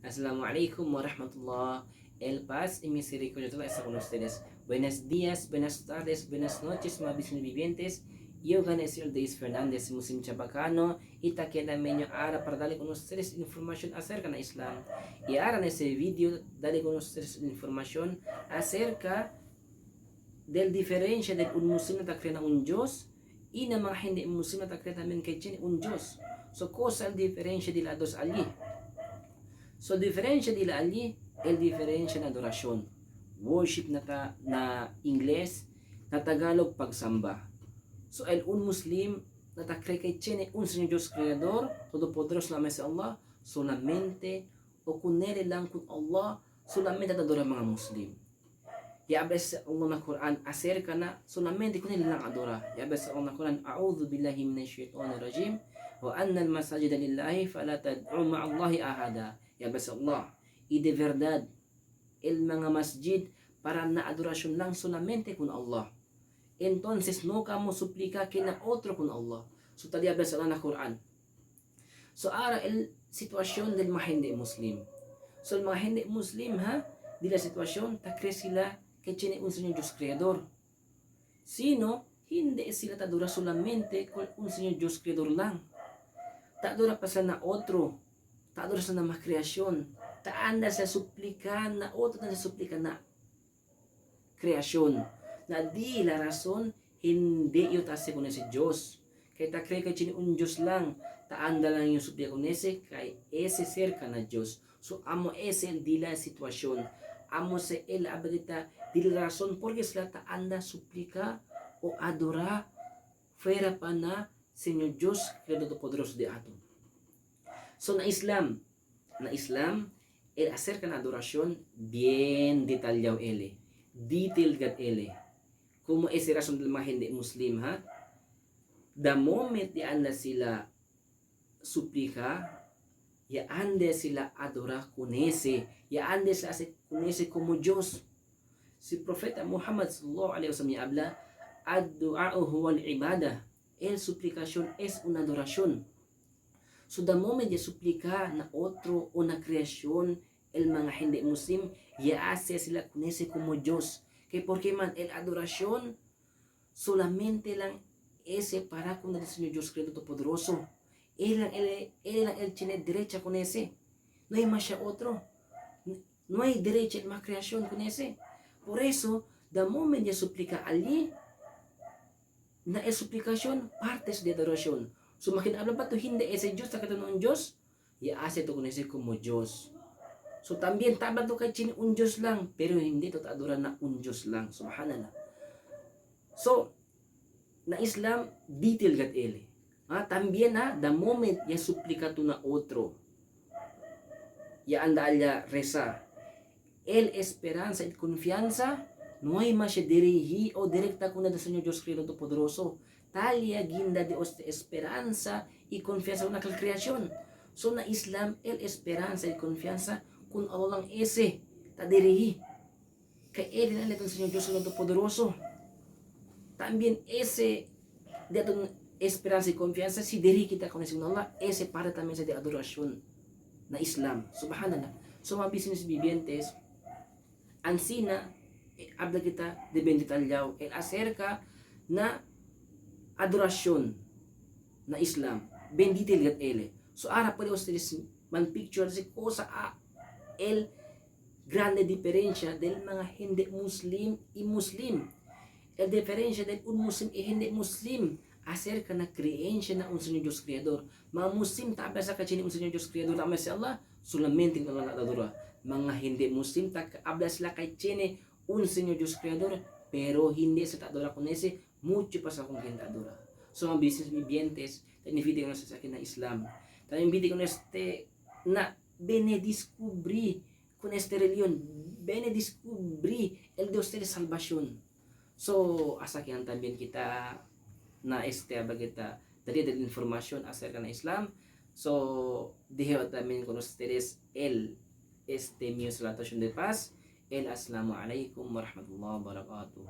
Assalamualaikum warahmatullah. El paz y misericordia de Allah está con ustedes. Buenos días, buenas tardes, buenas noches, mga business vivientes. Yo gana el Deis Fernandez, Muslim Chabacano, y takeda menyo ara para darle con ustedes información acerca de Islam. Y ahora en este video, darle con ustedes información acerca del diferencia del un Muslim na takre na un Diyos y na mga hindi Muslim na takre también kay un Diyos. So, cosa el diferencia de la dos allí? So, diferencia de la allí, el diferencia na adoración. Worship na, ta, na Ingles, na Tagalog, pagsamba. So, el un Muslim na takre kay tiene un Señor Dios Creador, Todopoderoso la si Allah, solamente o kunere lang kun Allah, solamente adora mga Muslim. Ya sa Allah na Quran acerca na solamente kun lang adora. Ya sa Allah na Quran, a'udhu billahi minash shaitanir rajim wa anna al-masajida lillahi fala tad'u ma'allahi ahada. Ya sa Allah, y de verdad el mga masjid para na adorasyon lang solamente kun Allah. Entonces no kamo suplica kina otro kun Allah. So tali sa Allah na Quran. So ara el sitwasyon del mga hindi Muslim. So el mga hindi Muslim ha, di la sitwasyon takre sila kay chine un Señor Dios Creador. Sino hindi sila tadura solamente con un Señor Dios Creador lang. Tadura pa sila na otro. Tadura sa na mga kreasyon. Taanda sa suplikan na otro na sa suplikan na kreasyon. Na di la rason hindi yung tase kun si Diyos. Kay ta kay chine un Diyos lang. Taanda lang yung suplika kun ese kay ese cerca na Diyos. So amo ese el di la sitwasyon. Amo se el abagita di la rason porque sila taanda suplika o adora fuera pa na Señor Diyos Creador Todopoderoso de ato. So na Islam, el acerca na adoración bien detallado ele. Detailed gad ele. Como ese razón del mga hindi Muslim ha? The moment di anda sila suplika, ya ande sila adora con ese, ya ande sila hace con ese como Dios. Si Profeta Muhammad sallallahu alaihi wasallam habla, ad-du'a huwa al-ibadah. El suplicación es una adoración. So the moment ya suplica na otro o na creación, el mga hindi Muslim, ya hace sila con ese como Dios. Kay porque man, el adoración solamente lang ese para con el Señor Dios Creador Todopoderoso. Él lang él tiene derecha con ese. No hay más siya otro. No hay derecha en más creación con ese. Por eso, the moment ya suplica allí, na el suplicación, partes de adoración. So makin habla pa to hindi ese Diyos, sa un Diyos, ya hace to con ese como Diyos. So también tama to kay chini un Diyos lang, pero hindi to adora na un Diyos lang. Subhanallah. So, na Islam, detail gat ele. Ah, también ha, the moment ya suplica to na otro, ya anda alla reza, el esperanza y confianza, no hay más siya dirihi o direkta kuna da Señor Dios Creador Todopoderoso. Talia ginda de esperanza y confianza una creación. So na Islam, el esperanza y confianza kun Allah lang ese ta dirihi. Kay el na itong Señor Dios Todopoderoso. También ese de atong esperanza y confianza si diri kita con ese Allah, ese para también sa de adoración na Islam. Subhanallah. So mga business vivientes, ansina eh, habla kita de ben detalyaw el acerca na adoración na Islam. Ben detail gat ele. So ara pwede ustedes man picture si cosa a el grande diferencia del mga hindi Muslim y Muslim. El diferencia del un Muslim y hindi Muslim acerca na creencia na un Señor Dios Creador. Mga Muslim tabi sa kachini un Señor Dios Creador tama si Allah, solamente ng Allah adora. Mga hindi Muslim tak habla sila kay chine un Señor Dios Creador, pero hindi sa adora con ese, mucho pa sa kung hindi adora. So mga business vivientes, tayo ko sa akin na Islam. Tayo ko este na bene descubrí con esta religión, bene descubrí el de ustedes salvación. So, asa kiyan también kita na este bagita dali del información acerca ng Islam. So, dijo también con ustedes el este mío salutación de paz. El assalamu alaikum warahmatullahi wabarakatuh.